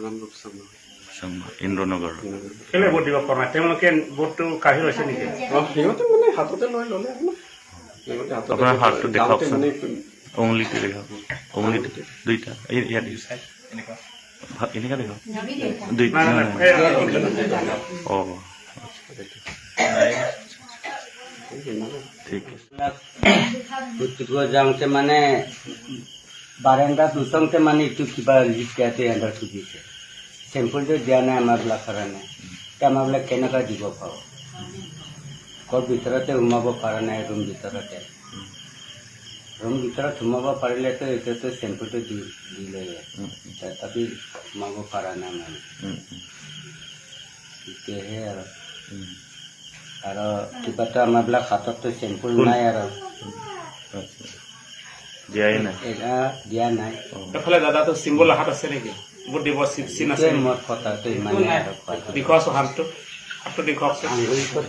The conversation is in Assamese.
ৰামৰূপ শৰ্মা। শৰ্মা, ইন্দ্ৰনগৰ। কেলে ভোট দিব পৰা নাই? তেওঁলোকে ভোটটো কাঢ়ি লৈছে নেকি? অ, সিহঁতে মানে হাততে লৈ ল'লে আৰু ন। সিহঁতে হাততে আপোনাৰ হাতটো যাওঁতে দেখাওকচোন। মানে উঙলিটো দেখাওক, উঙলিটো দুইটা। এই ইয়াত এনেকা দেখাওক দুই। নাই নাই নাই, এই। অঁ, ঠিক আছে। ভোট দিব যাওঁতে মানে বাৰাণ্ডাত উঠোঁতে মানে এইটো কিবা লিক দিয়াটো এণ্ডাৰ খুজিছে। চেম্পুলটো দিয়া নাই আমাৰবিলাক কাৰণে। এতিয়া আমাৰবিলাক কেনেকুৱা দিব পাৰোঁ? ঘৰ ভিতৰতে সোমাব পৰা নাই। ৰুম ভিতৰত সোমাব পাৰিলেতো এতিয়াতো চেম্পুলটো দি দিলে, তথাপি সোমাব পৰা নাই মানে। তেতিয়াহে আৰু আৰু কিবাটো আমাৰবিলাক হাতততো চেম্পুল নাই আৰু। আচ্ছা, দিয়াই নাই? এটা দিয়া নাই। এফালে দাদাটো চিম্বল হাত আছে নেকি? ভোট দিব চিন আছে এইটোৱে নেকি? মোৰ কথাটো ইমানেই আৰু কোৱা। দেখুৱাচোন হাতটো, হাতটো দেখুৱাওকচোন। আঙুলিটো।